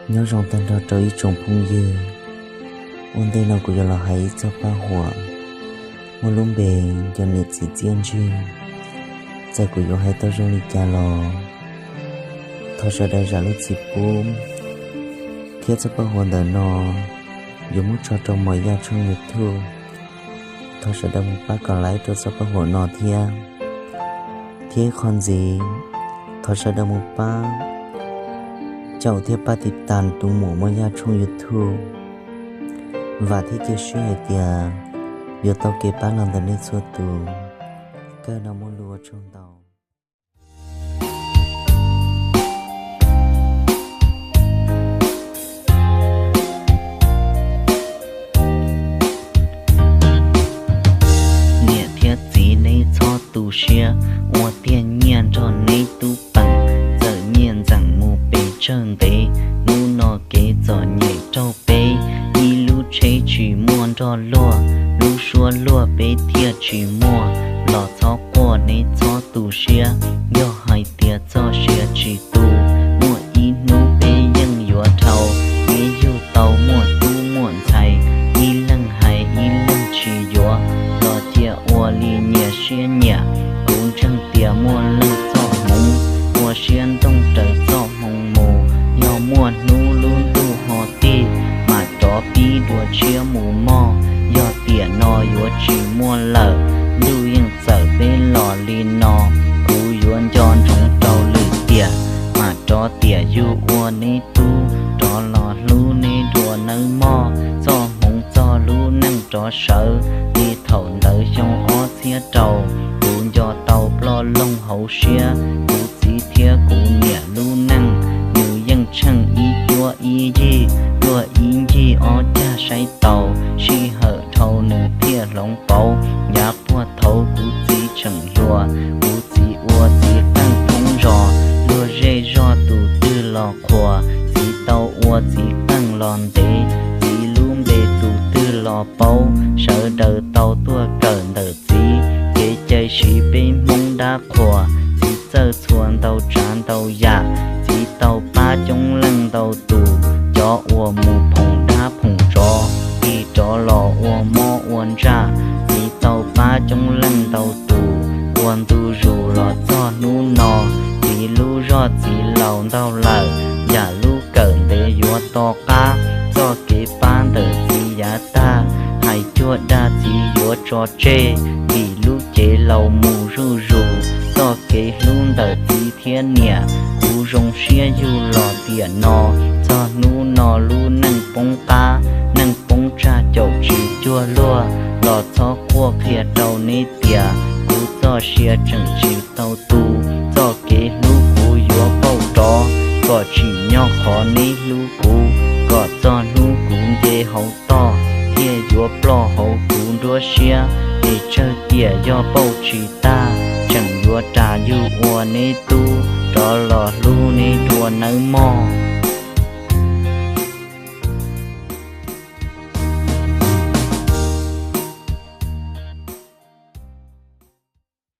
Nyob zoo tag nrho rau ib tsoom phooj ywg. Ua ntej no kuv yuav los hais ib txog paj huam muaj lub npe cov niam txiv txiaj ntsig. Txawm kuv yuav hais tau zoo li cas los thov sawv daws zam lub txim pub, thiab txoj paj huam ntawm no yuav muab tso rau Mos Yaj tshooj YouTube. Thov sawv daws mus pab kom like rau txoj paj huam no thiab. Thiab qhov ntxiv, thov sawv daws mus pab caum thiab pab tiv tas tus muam Mos Yaj tshooj YouTube. Vam thiab cia siab hais tias yuav tau kev pab los ntawm nej txhua tus. Kawg no muaj lus ua tsaug ntau. Niam thiab txiv neb txhob tu siab, ua tiag nyiaj nrog neb tub peem, txawm nyiaj ntxeem mus pes tsawg ntev, hnub no kev txom nyem raug peb, ib lub tsheb tsis muaj nrog luag, lub suab luag peb thiaj tsis muaj, los txhob quaj neb txhob tu siab, yog hais tias txoj sia tsis tu, muaj ib hnub peb yeej yuav dhau, peb yug tau muaj tub muaj ntxhais, ib leeg hais ib leeg tsis yuav, los cia ua li nyias siab nyiam, kuv ntseeg tias muaj leej txoj hmoov, ua siab ntoog raws txoj hmoov mus, yog muaj hnub lub ntuj ho tig, mam rov pib dua tshiab mus mog, yog tiam no yuav tsis muaj lawm, ntuj yeej txawm peb los li no, kuv yuav nco ntsoov rau lwm tiam, mam rov tiam yug ua neb tub, rov los hlub neb dua nawb mog, txoj hmoov txog lub neej rov sawv, li thaum ntawd xyoo ob txhiab rau, kuv nco tau ploj loog hauv siab, kuv txiv thiab kuv niam lub neej, nws yeej tsheej ib cuab ib yig, tuaj ib ncig ob cag saib taus, sij hawm dhau nws thiaj hloov pauv, yav puag thaud kuv txiv tseem hluas, kuv txiv ua txiv qeej thoob zos, luag zej zog tus twg los qhuas, txiv tau ua txiv qeej los ntev, txiv lub npe tus twg los paub, sawv daws tau tuaj kawm ntawm txiv, kev cai siv peb Hmoob dab qhuas, txiv txawj txhua ntau tsav ntau yam, txiv tau pab coob leej ntau tus, cov uas mus phoom dab phoom tsov, tig rov los ua mob ua ntsaj, txiv tau pab coob leej ntau tus, ua ntu zus los txog hnub no, txiv lub zog txiv laus ntaug lawm, yam lub kawm ntev yuav to qab, txoj kev pab ntawm txiv yav tag, hais cuag dag txiv yuav tso tseg, vim lub cev laus mus zuj zus, txoj kev hlub ntawm txiv thiab niam, kuv zoo siab yug los tiam no, txog hnub no lub neej poob qab, neej poob tsag caum tsis cuag luag, los txhob quaj qhia rau neb tias, kuv txoj sia tseem tsis tau tu, txoj kev hlub kuv yuav pauj rov, kom tsim nyog qhov neb hlub kuv, kom txog hnub kuv nce hauv toj, thiaj yuav ploj hauv kuv nruab siab, es tsawg tiam yog pauj tsis tag, tseem yuav ras yug ua neb tub, rov los hlub neb dua nawb mog.